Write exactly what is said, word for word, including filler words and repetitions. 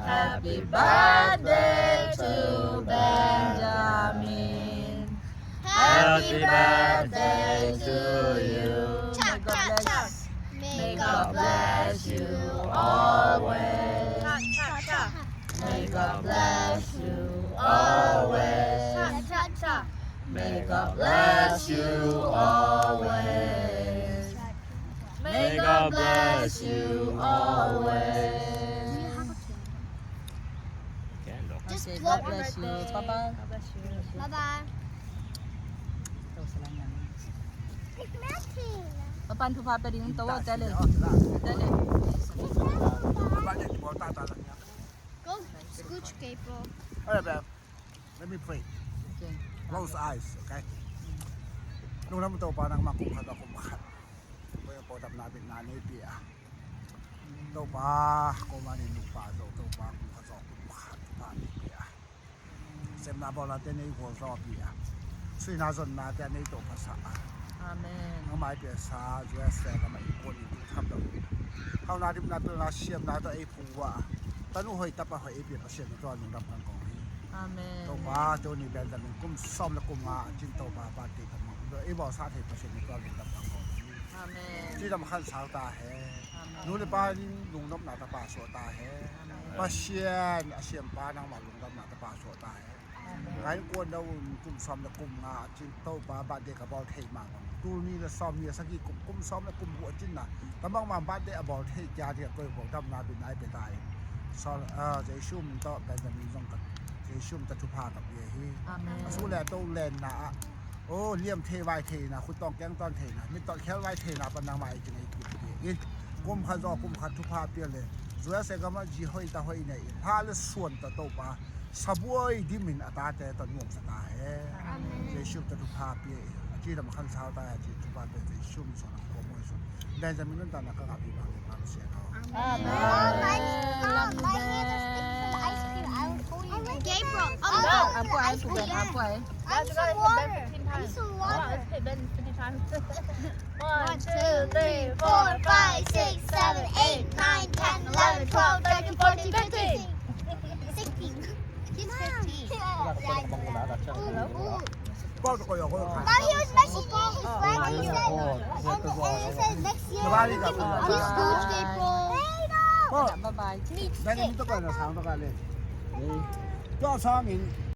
Happy birthday to Benjamin. Happy birthday to you. May God bless. May God bless you always. May God bless you always. May God bless you always. May God bless you always. Just blow. God bless you. Bye bye. Bye bye. Papa'n thupha pia ding, to tale. Tale. Go scooch, Gabriel. All right, babe. Let me pray. Okay. Close eyes, okay? Lungdam Topa, nangmah kum khat a kum khat. Ko ko dam na bit na nei pia. Topa, ko mani nupa zo, Topa, kum khat zo kum khat pa nei pia. Semna bawlna te nei gual zo pia. Suina zonna te nei to pasa. Amen. Nangmah i pia sa, U S A ka ma i ko ni tu tham do. Hau na dim na pil na siam na to ei phung wa. Tanu hoi tapa hoi ei pia Pasian na to lungdam kan kong hi. Amen. Topa, to ni bel tanu kum som le kum nga, cin Topa pa te ka mang. Do ei bawl sa thei Pasian na to lungdam kan kong hi. Amen. Ci dam khan sau ta he. Amen. Nu le pa in lungdam na ta pa so ta he. Amen. Pasian, a siam pa nangmah lungdam na ta pa so ta he. Amen. Ka innkuan no un kum sawm le kum nga a cin Topa birthday ka bawl thei mah bang. Tul ni le sawm ni a sagih kum, kum sawm le kum buh a cin na. Ka bangmah birthday a bawl thei kia ding a koi bawl damna bit nai pia ta in. Sawm, ah, Jesu min tawh Benjamin zong ka, Jesu min tawh thupha ka pia hi. Amen. A su le a to lenna ah. Oh, liam thei vai theina, khut tawng keng tawn theina, mit tawh khel vai theina pan nangmah i cing ei kut pia in. Kum khat zaw, kum khat thupha pia le. Zua se gam ah zi hoih ta hoih nei in. Hla le suan ta Topa. Sabuai dimin a tate tawh nuamsa ta he. Amen. Jesu tawh thupha pia in. A ci lam a khan sau ta he, a ci thupha pia Jesu min suan a kawm muai suan. Benjamin nun ta na ka ngap hi bang in bang sia ka. Amen. Amen. Gabriel, oh, no. Apuai, apuai, apuai. I need some water. I need some water. One, two, three, four, five, six, seven, eight, nine, ten, eleven, twelve, thirteen, fourteen, fifteen, sixteen. He's fifteen. Now he was mentioning his friend and he said, and, and he said next year he's going to give me a gift. Bye bye. Means six.